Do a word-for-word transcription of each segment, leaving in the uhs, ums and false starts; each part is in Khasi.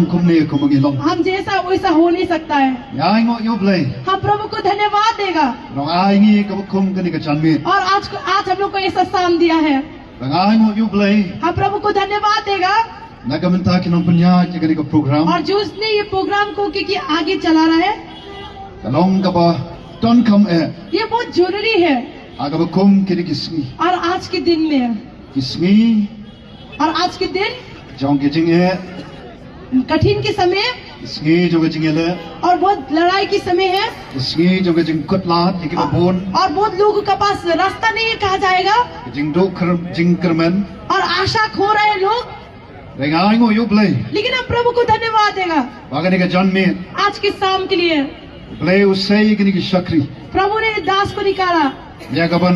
Kum ne kum ngi long. हम जैसा वैसा हो नहीं सकता है। Ngi ainguh ïa U Blei. हम प्रभु को धन्यवाद देगा। Ngi ai ngi kaba kum kane ka janmiet. और आज को, आज हम लोग को ऐसा शाम दिया है। Ngi ainguh ïa U Blei. हम प्रभु को धन्यवाद देगा। Na ka bynta ki nongpynïaid ïa kane ka program. और जो उसने ये प्रोग्राम को के, के आगे चला रहा है। Ka long kaba donkam eh. ये बहुत जरूरी है। Ha kaba kum kine ki sngi. और आज के दिन में। Ki sngi. और आज के दिन। Jong ki jingeh. कठिन के समय। Ki sngi jong ka jingeh. और बहुत लड़ाई के समय है। Ki sngi jong ka jingkut lad ïa kiba bun. और बहुत लोगों के पास रास्ता नहीं है, कहा जाएगा। Ki jingduh kyr-, jingkyrmen. और आशा खो रहे लोग। Hynrei ngi ainguh ïa U Blei. लेकिन हम प्रभु को धन्यवाद देगा। Ba kane ka janmiet. आज के शाम के लिए। U Blei u sei ïa kine ki shakri. प्रभु ने दास को निकाला। Ïa kaban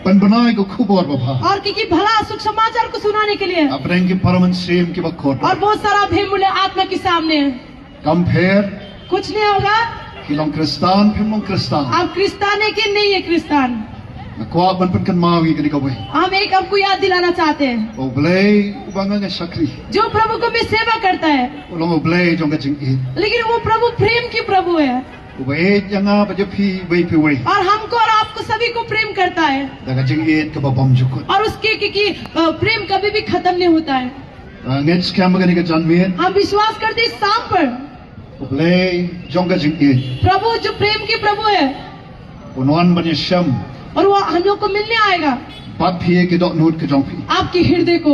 pynbna ïa ka khubor babha. और क्योंकि भला सुसमाचार को सुनाने के लिए। Hapdeng ki para mynsiem kiba kut. और बहुत सारा बेमूल्य आत्मा के सामने। Kam pher. कुछ नहीं होगा। Phi long Khristan, phim long Khristan. आप क्रिस्तान है कि नहीं है क्रिस्तान? Nga kwah ban pynkynmaw ïa kane kawei. हम एक आपको याद दिलाना चाहते हैं। U Blei uba nga nga shakri. जो प्रभु को मैं सेवा करता है। U long U Blei jong ka jingïeit. लेकिन वो प्रभु प्रेम की प्रभु है। Uba ïeit ïa nga bad ïa phi iwei pa iwei. और हमको और आपको सभी को प्रेम करता है। Da ka jingïeit kaba bymjukut. और उसके कि, कि, अ, प्रेम कभी भी खत्म नहीं होता है। Ngi ngeit skhem ba kane ka janmiet. हम विश्वास करते हैं शाम पर। U Blei jong ka jingïeit. प्रभु जो प्रेम के प्रभु है। Un wan ban ïashem. और वो हम लोग को मिलने आएगा। Bad phi ïa ki dohnud ki jong phi. आपके हृदय को।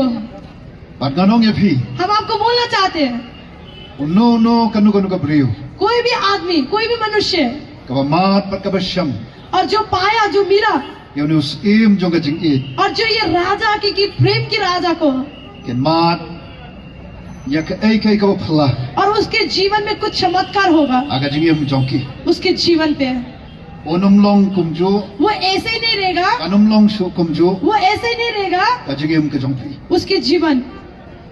Bad ngan ong ïa phi. हम आपको बोलना चाहते हैं। Uno uno, kano kano ka briew. कोई भी आदमी, कोई भी मनुष्य। Kaba mad bad kaba shem. और जो पाया, जो मिला। Ïa une u syiem jong ka jingïeit. और जो ये राजा की, की प्रेम की राजा को। Kin mad ïa kaei kaei kaba phylla. और उसके जीवन में कुछ चमत्कार होगा। Ha ka jingim jong ki. उसके जीवन पे। Un ym long kumjuh. वो ऐसे ही नहीं रहेगा। Kan ym long shuh kumjuh. वो ऐसे ही नहीं रहेगा। Ka jingim ka jong phi. उसके जीवन।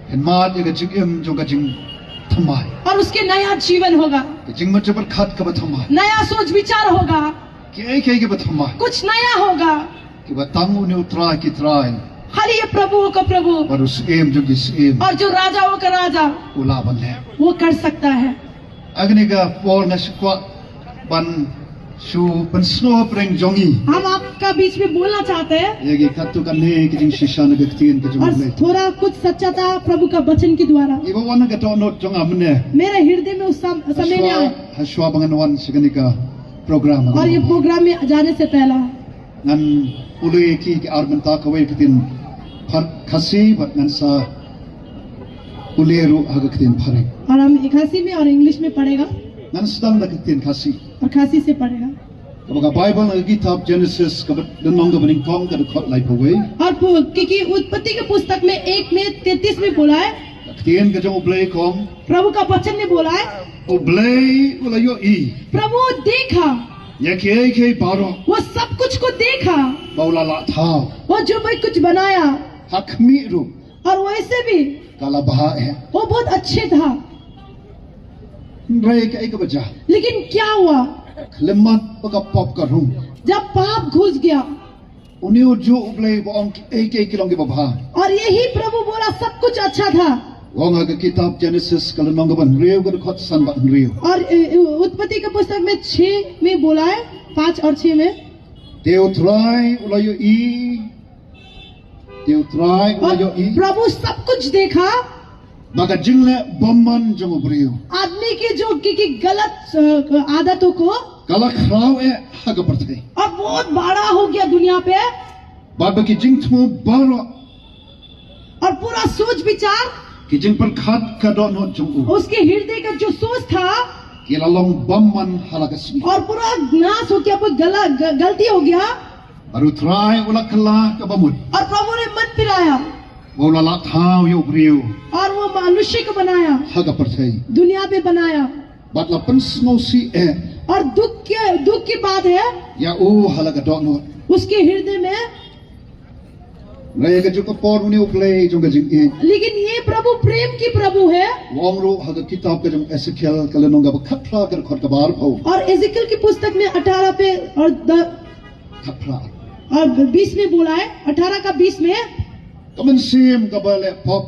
Kin mad ïa ka jingim jong ka jingthymmai. और उसके नया जीवन होगा। Ka jingmut jingpyrkhat kaba thymmai. नया सोच विचार होगा। Kiei kiei kiba thymmai. कुछ नया होगा। Kiba tang une u Trai ki trai. खाली ये प्रभुओं का प्रभु। Bad u Syiem jong ki syiem. और जो राजाओं का राजा। U lah ban leh. वो कर सकता है। Ha kane ka por nga shu kwah ban shu pynsngew hapdeng jong ngi. हम आपका बीच में बोलना चाहते हैं। Ïa ki katto katne ki jingshisha na ka ktien ka jong U Blei. और थोड़ा कुछ सच्चा था प्रभु का वचन के द्वारा। Iba wan ha ka dohnud jong nga mynne. मेरे हृदय में उस सम-, समय में आया। Hashwa, hashwa ba ngan wan sha kane ka program. और ये प्रोग्राम में जाने से पहला। Ngan pule ïa ki, ki ar bynta, kawei ka ktien Khasi bad ngan sa pule ruh ha ka ktien Phareng. और हम खासी में और इंग्लिश में पढ़ेगा। Ngan sdang da ka ktien Khasi. और खासी से पढ़ेगा। Kaba ka Baibl ha ka kitab Genesis kaba lynnong kaba nyngkong ka dkhot laiphew wei. और पु-, क्योंकि उत्पत्ति के पुस्तक में एक में तैंतीस में बोला है। Ka ktien ka jong U Blei ka ong. प्रभु का वचन ने बोला है। U Blei u la ïohi. प्रभु देखा। Ïa kiei kiei baroh. वो सब कुछ को देखा। Ba u la lah thaw. वो जो भी कुछ बनाया। Ha khmih ruh. और वैसे भी। Ka la bha eh. वो बहुत अच्छे था। Hynrei kaei kaba jia. लेकिन क्या हुआ? Khlem mat ba ka pop ka rung. जब पाप घुस गया। Une u juh U Blei ba ong kiei kiei ki long kiba bha. और यही प्रभु बोला सब कुछ अच्छा था। Ong ha ka kitab Genesis ka lynnong kaba hynriew ka dkhot san bad hynriew. और, अ, अ, उत्पत्ति के पुस्तक में छह में बोला है, पाँच और छह में। Te U Trai u la ïohi. Te U Trai u la ïohi. और प्रभु सब कुछ देखा। Ba ka jingleh bymman jong u briew. आदमी की जो, की, की गलत, अ, आदतों को। Ka la khraw eh ha ka pyrthei. और बहुत बड़ा हो गया दुनिया पे। Bad ba ki jingthmu baroh. और पूरा सोच विचार। Ki jingpyrkhat ka dohnud jong u. उसके हृदय का जो सोच था। Ki la long bymman ha la ka sngi. और पूरा नाश हो गया, कोई गला-, ग-, गलती हो गया। Bad U Trai u la kylla kaba mut. और प्रभु ने मन फिराया। Ba u la lah thaw ïa u briew. और वो मनुष्य को बनाया। Ha ka pyrthei. दुनिया पे बनाया। Bad la pynsngewsih eh. और दुख के, दुख की बात है। Ïa u ha la ka dohnud. उसके हृदय में। Hynrei ha kajuh ka por une U Blei jong ka jingïeit. लेकिन ये प्रभु प्रेम की प्रभु है। U ong ruh ha ka kitab ka jong u Esekiel ka lynnong kaba khatphra ka dkhot kaba arphew. और इज़ेकिएल की पुस्तक में अठारह पे और द-, Khatphra. और बीस में बोला है, अठारह का बीस में। Ka mynsiem kaba leh pop.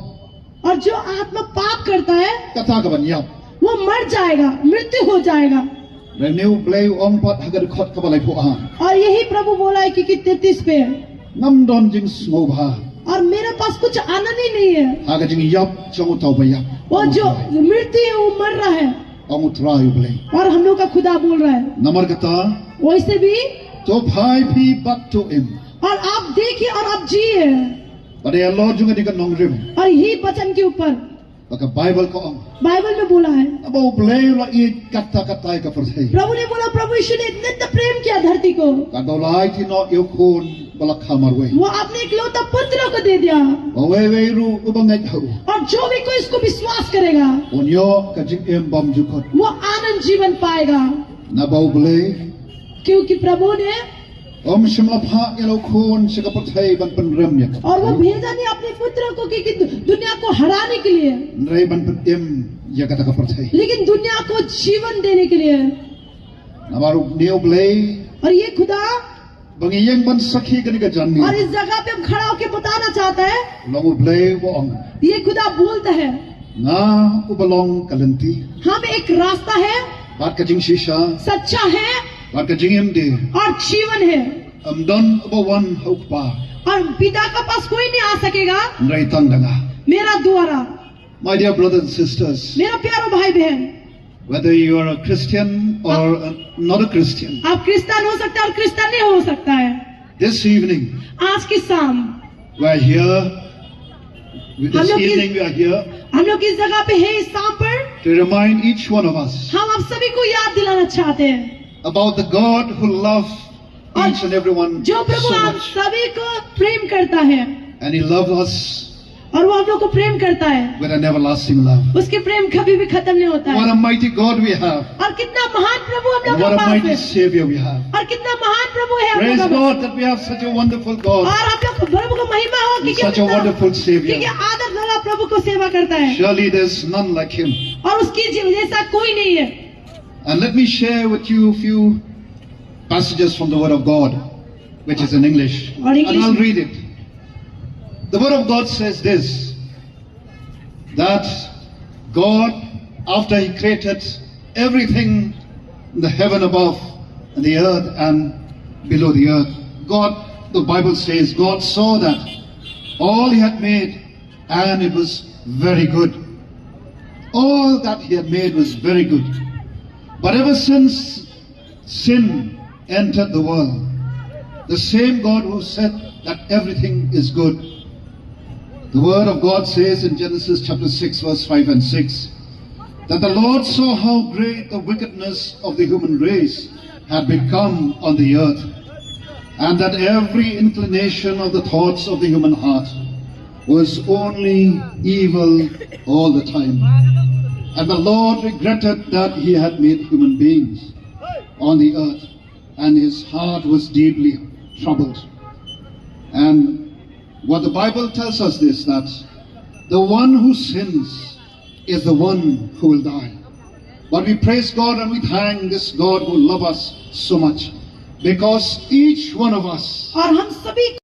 और जो आत्मा पाप करता है, kata ka ban ïap. वो मर जाएगा, मृत्यु हो जाएगा. Hynrei une U Blei u ong pat ha ka dkhot kaba laiphew ar. और यही प्रभु बोला है कि, कि तैंतीस पे, ngam don jingsngewbha. और मेरे पास कुछ आनंद ही नहीं है. Ha ka jingïap jong uta uba ïap. वो जो मृत्यु है, वो मर रहा है. Ong U Trai U Blei. और हम लोग का खुदा बोल रहा है. Namar kata, वैसे भी, to phai phi bad to im. और आप देखिए और आप जिए. Bad ïa la jong kane ka nongrim, और यही वचन के ऊपर, ba ka Baibl ka ong, बाइबल में बोला है. Haba U Blei u la ïeit katta katta ïa ka pyrthei, प्रभु ने बोला, प्रभु यीशु ने इतना प्रेम किया धरती को, ka dei ba u la ai noh ïa u Khun ba la kha marwei. वो अपने इकलौता पुत्र को दे दिया. Ba uwei uwei ruh uba ngeit ha u, और जो भी कोई इसको विश्वास करेगा, un ïoh ka jingim bymjukut. वो आनंद जीवन पाएगा. Naba U Blei, क्योंकि प्रभु ने, um shym la phah ïa la u Khun sha ka pyrthei ban pynrem ïa ka, और वो भेजा नहीं अपने पुत्र को कि, कि दु-, दुनिया को हराने के लिए, hynrei ban pynim ïa kata ka pyrthei, लेकिन दुनिया को जीवन देने के लिए. Namar une U Blei, और ये खुदा, ba ngi ïeng ban sakhi kane ka janmiet, और इस जगह पे हम खड़ा होके बताना चाहता है, u long U Blei uba ong, ये खुदा बोलता है, nga uba long ka lynti, हम एक रास्ता है, bad ka jingshisha, सच्चा है, bad ka jingim de, और जीवन है. Ym don uba wan ha u Kpa, और पिता के पास कोई नहीं आ सकेगा, hynrei tang da nga, मेरा द्वारा. My dear brothers and sisters, मेरा प्यारा भाई बहन, whether you are a Christian or a, not a Christian, आप क्रिश्चियन हो सकता है और क्रिश्चियन नहीं हो सकता है. This evening, आज की शाम, we are here, with हम this लोग इस, evening we are here हम लोग इस जगह पे हैं इस शाम पर, to remind each one of us, हम आप सभी को याद दिलाना चाहते हैं, about the God who loves और each and everyone जो प्रभु so आप much, सभी को प्रेम करता है, and He loves us और वो हम लोग को प्रेम करता है. With an everlasting love. उसके प्रेम कभी भी खत्म नहीं होता है. What a mighty God we have. और कितना महान प्रभु हम लोग के पास है. What a mighty Savior we have. और कितना महान प्रभु है हम लोग का. Praise God that we have such a wonderful God. और हम लोग प्रभु को महिमा हो कि such a wonderful Savior. क्योंकि आदर वाला प्रभु को सेवा करता है. Surely there's none like Him. और उसकी जि-, जैसा कोई नहीं है. And let me share with you a few passages from the Word of God, which is in English. और English में. And I'll read it. The Word of God says this, that God, after He created everything in the heaven above and the earth and below the earth, God, the Bible says, God saw that all He had made and it was very good. All that He had made was very good. But ever since sin entered the world, the same God who said that everything is good, the Word of God says in Genesis chapter six, verse five and six, that the Lord saw how great the wickedness of the human race had become on the earth, and that every inclination of the thoughts of the human heart was only evil all the time. And the Lord regretted that He had made human beings on the earth, and His heart was deeply troubled. And what the Bible tells us is that the one who sins is the one who will die. But we praise God and we thank this God who loves us so much, because each one of us और हम सभी